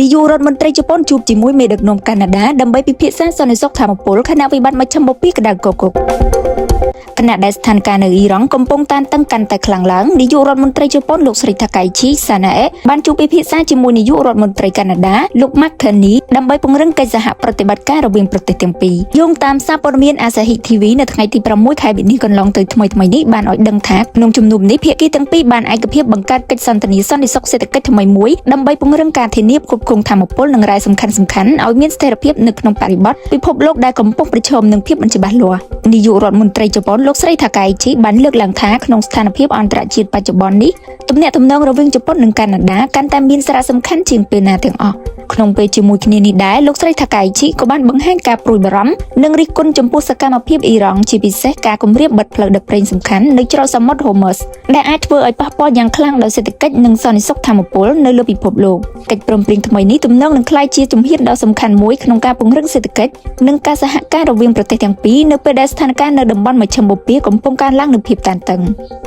នាយករដ្ឋមន្ត្រីជប៉ុនជួបជាមួយមេដឹកនាំកាណាដាដើម្បីពិភាក្សាសន្តិសុខថាមពលខណៈវិបត្តិមជ្ឈិមបូព៌ាក្តៅគគុកខណៈដែលស្ថានភាពនៅអ៊ីរ៉ង់កំពុងតានតឹងកាន់តែខ្លាំងឡើងនាយករដ្ឋមន្ត្រីជប៉ុនលោកស្រីថាកៃឈីសាណាអេបានជួបពិភាក្សាជាមួយនាយករដ្ឋមន្ត្រីកាណាដាលោកម៉ាក់ខានីដើម្បីពង្រឹងកិច្ចសហប្រតិបត្តិការរវាងប្រទេសទាំងពីរយោងតាមសារព័ត៌មានអាសាហ៊ី TV នៅថ្ងៃទី6ខែមីនាកន្លងទៅថ្មីៗនេះបានឲ្យដឹងថាក្នុងជំនួបនេះភាគីទាំងពីរបានឯកភាពបង្កើតកិច្ចសន្ទនាសន្តិសុខសេដ្ឋកិច្ចថ្មីមួយដើម្បីពង្រឹងការធានាផ្គត់ផ្គង់ថាមពលនិងរ៉ែសំខាន់ៗឲ្យមានស្ថិរភាពនៅក្នុងបរិបទពិភពលោកដែលកំពុងប្រឈមនឹងភាពមិនច្បាស់លាស់នាយករដ្ឋមន្ត្រីជប៉ុនលោកស្រីថាកៃឈីបានលើកឡើងថាក្នុងស្ថានភាពអន្តរជាតិបច្ចុប្បន្ននេះទំនាក់ទំនងរវាងជប៉ុននិងកាណាដាកាន់តែមានសារៈសំខាន់ជាងពេលណាទាំងអស់ក្នុងពេលជាមួយគ្នានេះដែរលោកស្រីថាកៃឈីក៏បានបង្ហាញការព្រួយបារម្ភនិងរិះគន់ចំពោះសកម្មភាពអ៊ីរ៉ង់ជាពិសេសការគម្រាមបិទផ្លូវដឹកប្រេងសំខាន់នៅច្រកសមុទ្រហូមឺសដែលអាចធ្វើឲ្យប៉ះពាល់យ៉ាងខ្លាំងដល់សេដ្ឋកិច្ចនិងសន្តិសុខថាមពលនៅលើពិភពលោកកិច្ចព្រមព្រៀងថ្មីនេះទំនងនឹងក្លាយជាជំហានដ៏សំខាន់មួយក្នុងការពង្រឹងសេដ្ឋកិច្ចនិងការសហការរវាងប្រទេសទាំងពីរនៅពេលដែលស្ថានភាពនៅតំបន់មជ្ឈិមបូព៌ាកំពុងកើនឡើងនូវភាពតានតឹង។